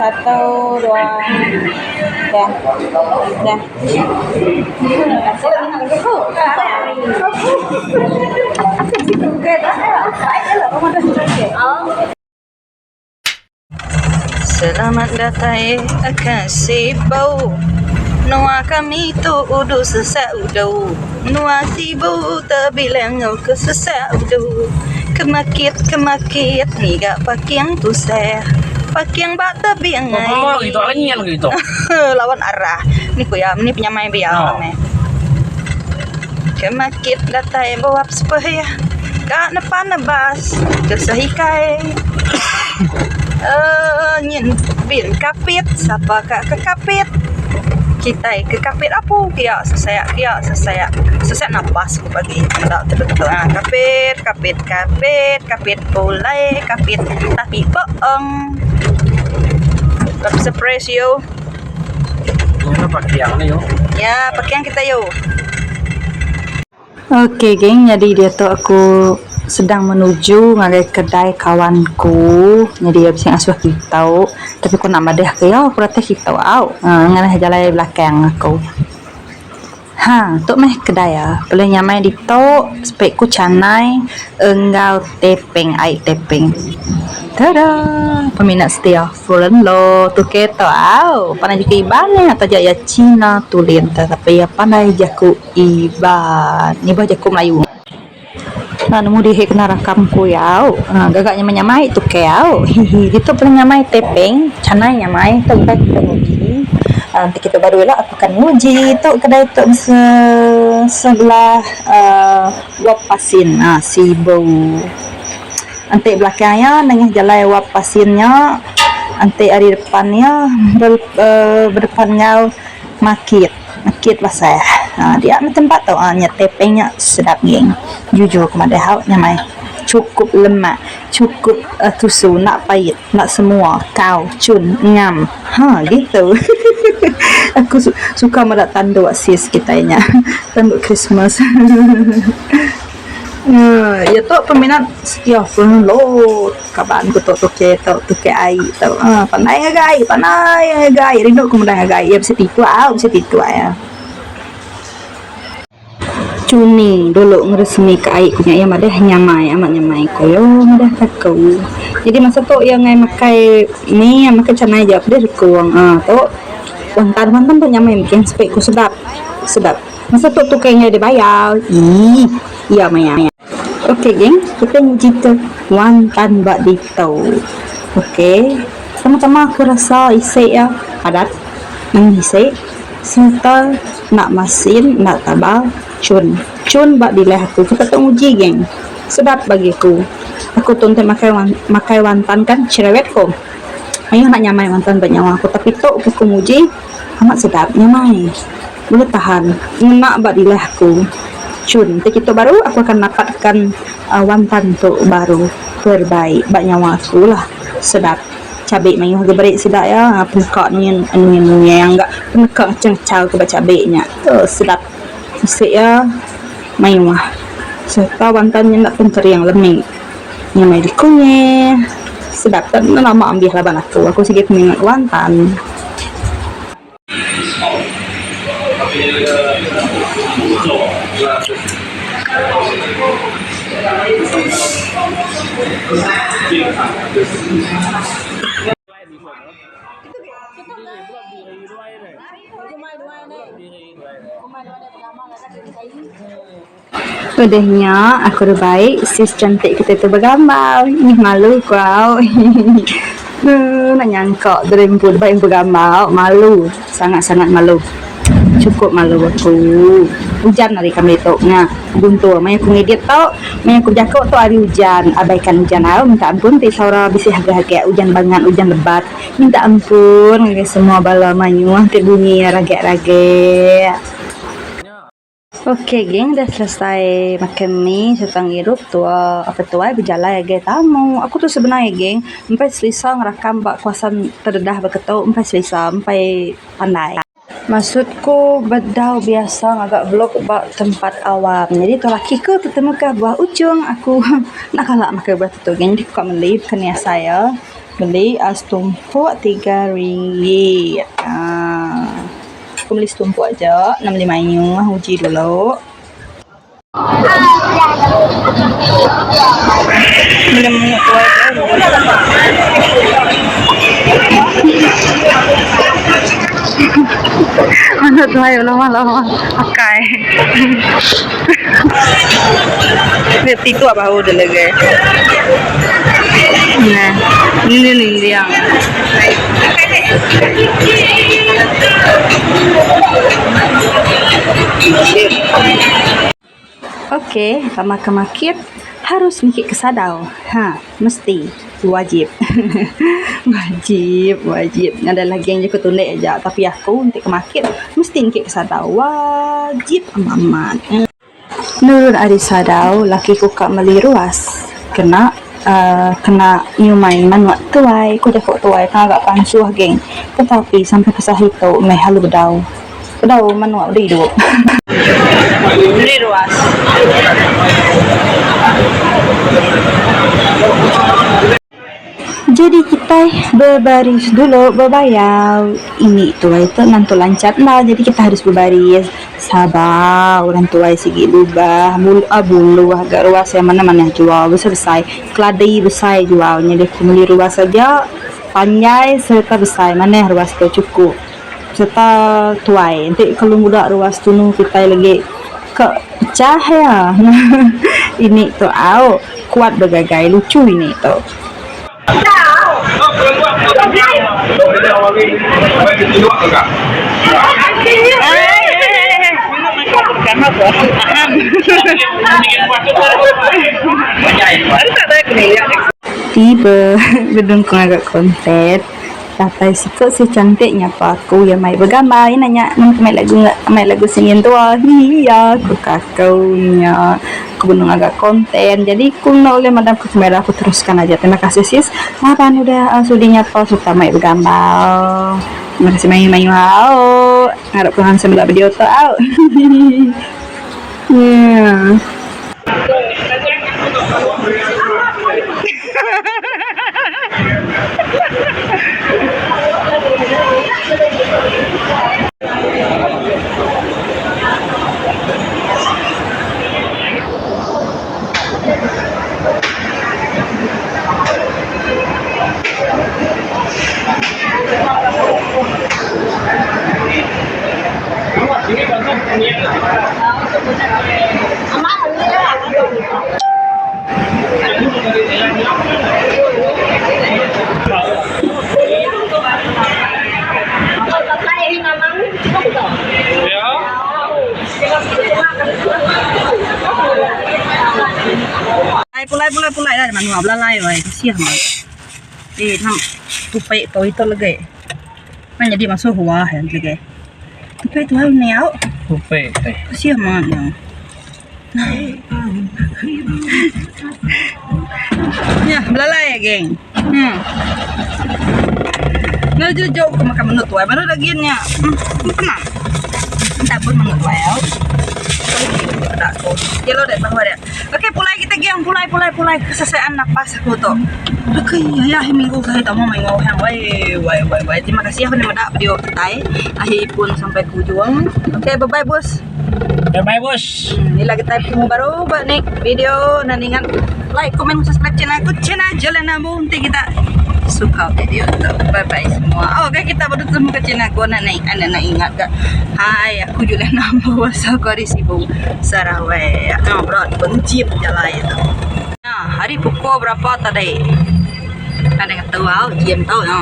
Satu, dua, dah. Dah. Selamat datai ke Sibu Menua kami tu udu sesak udu Menua Sibu tebilang enggau ke sesak udu Kemakit kemakit ngiga paking tusah Paking ba tebing ai Lawan arah Ni ku iya ni penyamai biau meh Kemakit datai buap sepeh Ka nepan nebas ke sehikai uhh nyin bin kapit sapa ka ke kapit kitai ke kapit apu pia sesak pia sesak sesak napas ku pagi meda tu betul ah kapit kapit kapit kapit pulai kapit tapi boong surprise you ya paking kita yu. Ok geng nyadi diatu aku sedang menuju ngagai kedai kawan ku nyadi iya bisi ngasuh kitu tapi ku enda madih ke iya ku datai kitu au nganah jalai belakang aku. Ha tu meh kedai iya paling nyamai ditu sepi ku chanai enggau teh peng ai teh peng. Tada peminat setia Furen lo tukey tu au pandai jaku Iban nya taja iya cina tulin tetapi iya pandai jaku. Iban ngibah jaku Melayu. Enda nemu dihi kena rakam ku iya au. Gaga nyamai nyamai tukey au. Hihi ditu paling nyamai teh peng chanai nyamai tu kedai ku nguji. Enti kita baru ila aku akan nguji tu kedai tu se sebelah uhh wap pasin uhh sibu. Enti belakang iya nengah jalai wap pasin nya enti ari depan iya uhh bedepan enggau market. Mekit basah. Ha dia meh tempat tu ha nya tepeng nya sedap geng. Jujur ku madah au nya mai chukup lemak chukup uhh tusu enda pait enda semua kau chun ngam ha gitu aku suka meda tanduk sis kitai nya tanduk Christmas uhh iya tu peminat setia lo. Kaban ku tu tukey tu tukey ai tu uhh pandai ngaga ai pandai ngaga ai rindu ku meda ngaga ai iya bisi tituk au bisi tituk iya. Chuni dulu ngeresmi ka ai ku nya iya madah nyamai amat nyamai ku iya madah ka aku. Jadi masa tu iya ngai makai ni makai chanai ja pedih rekung uhh tu wantan wantan tu nyamai mungkin sepi ku sedap sedap. Masa tu tukey enggai dibayar eii iya maya. Ok geng, kita nguji ke wantan ba ditu. Ok, sama-sama aku rasa isi iya padat meng isi serta enda masin enda taba chun. Chun ba dilah aku. Kita tu nguji geng. Sedap bagi aku. Aku tu enti makai makai wantan kan cerewet ko. Mayuh enda nyamai wantan ba nyawa aku tapi tu ku nguji amat sedap nyamai. Boleh tahan ngena ba dilah aku. Chun ti kitu baru aku akan napatkan wantan tu baru terbaik ba nyawa aku lah sedap cabi mayuh ga beri sida iya peneka nyin nyin ga peneka ngachau ngachau ke ba cabi nya sedap bisi iya mayuh serta wantan nya enda pun kering lemi nyamai dikunyih sedap enda lama ambih laban aku aku sigi peminat wantan. Udah nya aku dibai sis cantik kitai tu begambar. Ih malu ku au. Enda nyangka diri empu dibai begambar malu sangat-sangat malu. Chukup malu aku. Ujan hari kami tu nya guntur maya aku ngedit tu maya aku bejaku tu hari ujan abaikan ujan au minta ampun ti saura bisi agi-agi ujan bangat ujan lebat minta ampun ngagai semua bala mayuh ti bunyi ragek-ragek. Ok geng dah selesai makan mi serta ngirup tua apai tuai bejalai agai tamu. Aku tu sebenar ya geng empai selesa ngerakam ba kawasan terdedah baka tu empai selesa empai pandai. Maksud ku bedau biasa ngaga vlog ba tempat awam. Jadi tu laki ku tetemu ka buah ujung aku enda kala makai buah tu geng jadi ku ka meli bukan ni asai iya. Beli setumpuk RM3. Haa. Aku beli setumpuk aja, enda beli mayuh, uji dulu. Manuk tuai lama lama akai. Reti tu baru dia lagi. Nah, ini ni dia. Okey, lama ke market harus niki ke sadau. Ha, mesti wajib. wajib, wajib. Nadai lagi yang jaku tunik aja tapi aku enti ke market mesti niki ke sadau. Wajib amat-amat. Nurun ari sadau laki ku ka meli ruas kena uhh kena nyumai manuk tuai ku jaku tuai ngaga pansuh geng tetapi sampai ke sahitu meh alu bedau. Bedau manuk udah idup. Meli ruas. Jadi kitai bebaris dulu bebayar. Ini tuai tu nentu lancat enda jadi kita harus bebaris. Sabar orang tuai sigi lubah buluh ga ruas iya manah manah jual besai besai keladi besai jual nyadi aku meli ruas aja panjai sereta besai manah ruas tu chukup sereta tuai enti kelu muda ruas tunu kitai lagi ke pecah iya. Ini tu au kuat begagai lucu ini tu. Tiba gedung ku ngaga konten datai siku si cantik nyapa aku iya mai begambar iya nanya mun ku mai lagu mai lagu singin tua hihi ku kakau nya. Aku benung ngaga konten jadi ku enda ulih madam ke kamera aku teruskan aja terima kasih sis laban udah sudi nyapa serta mai begambar terima kasih mayuh mayuh au ngarap ku handsome meda video tu au hihi yeah. Pulai pulai pulai dah manua belalai wai kasih amat. Eh nam tupai tu itu lagi. Nah jadi masuk huah ya lagi. Tupai tu ai ni au. Tupai tai. Kasih amat nya. Nya belalai geng. Hmm. Nah jauh ke makan menu tuai baru daging nya. Hmm, tenang. Entah pun menu tuai au. Yellow dek bahwa dek. Okey pulai kita geng, pulai pulai pulai kesesakan napas aku tu. Okey, ya hari minggu saya tak mau main ngau hang. Wai wai wai wai. Terima kasih aku meda video kitai. Akhir pun sampai ke ujung. Okey, bye bye bos. Bye bye bos. Ila kitai betemu baru ba next video nan ingat like, comment, subscribe channel aku channel Jalan Ambu enti kita suka video tu. Bye bye semua. Oh, okay, kita baru temu ke channel aku nak naik anak nak ingat ke. Hai, aku Julian Ambu asal aku ari Sibu Sarawak. No, bro, benci jalai tu. Nah, hari pukul berapa tadi? Ada ngetu au, jam tu no.